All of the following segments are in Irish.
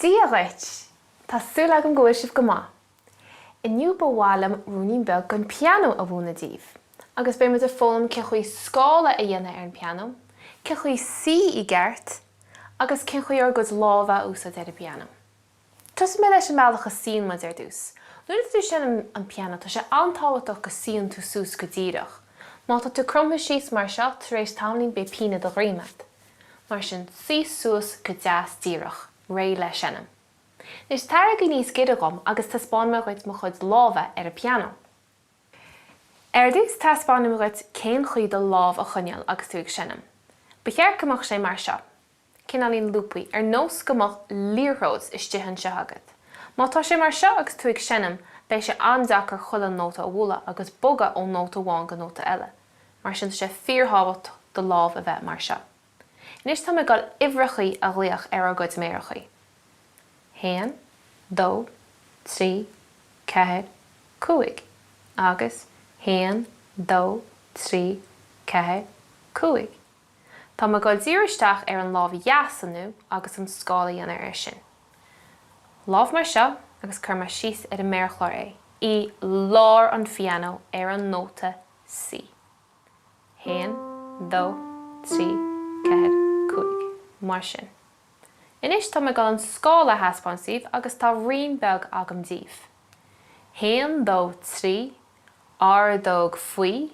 Dia dhuit! Tá súil agam go bhfuil sibh go maith. Inniu ba mhaith liom ruainnín beag den pianó a mhúineadh daoibh. Agus beidh muid ag foghlaim cén chaoi scála a dhéanamh ar an pianó, cén chaoi suí i gceart, agus cén chaoi ár gcuid lámha a úsáid ar an bpianó. Tosóidh mé leis an mbealach a suíonn muid ar dtús. Nuair atá tú ag seinm an pianó tá sé an-tábhachtach go suíonn tú suas go díreach. Má tá tú cromtha síos mar seo, tar éis tamaillín beidh pian i do dhroim agat. Mar sin, suigh suas go deas díreach, réidh le seinm. Anois, taraigí níos giorra dhom agus taispeánfaidh mé dhuit mo chuid lámha ar an pianó. Ar dtús, taispeánfaidh mé dhuit cén chaoi do lámh a choinneáil agus tú ag seinm. Ba cheart go mbeadh sé mar seo, cineáilín lúbtha, ar nós go mbeadh liathróid istigh anseo agat. Má tá sé mar seo agus tú ag seinm, beidh sé an-deacair chuile nóta a bhualadh agus bogadh ó nóta amháin go nóta eile. Mar sin tá sé fíorthábhachtach do lámh a bheith mar seo. Anois tá mé ag dul uimhreachaí a ghlaoch ar ár gcuid méarachaí. Haon, dó, trí, ceathair, cúig. Agus haon, dó, trí, ceathair, cúig. Tá mé ag dul díriú isteach ar an lámh dheas inniu agus an scála a dhéanamh air sin. Lámh mar seo agus cuirfidh mé síos ar an méarchlár é, i lár an phianó ar an nóta C. Haon, dó, trí, ceathair, cúig. Mar sin. Anois tá mé ag dul an scála a thaispeáint daoibh agus tá rian beag agam daoibh. Haon, dó, trí, ordóg faoi,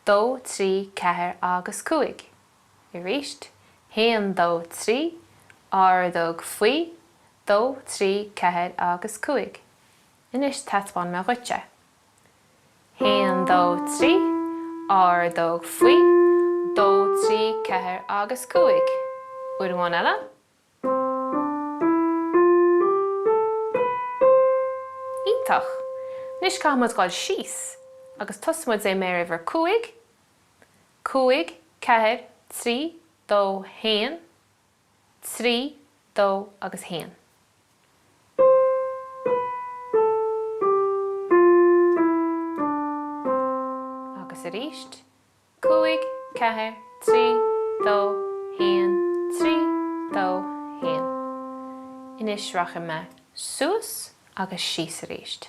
dó, trí, ceathair agus cúig. Arís. Haon, dó, trí, ordóg faoi, dó, trí, ceathair agus cúig. Anois taispeánfaidh mé dhuit é. Haon, dó, trí, ordóg faoi, dó, trí, ceathair agus cúig. Uair amháin eile. Iontach! Anois caithfidh muid dhul síos agus tosóidh muid ag méar uimhir cúig, cúig, ceathair, trí, dó, haon, trí, dó agus haon. Agus arís, cúig, ceathair, trí, dó, haon, trí, dó, haon. Anois rachaidh mé suas agus síos arís.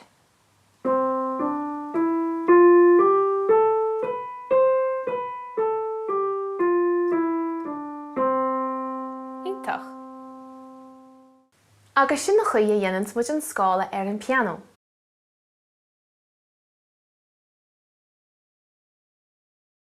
Iontach! Agus sin an chaoi a dhéananns muid an scála ar an pianó.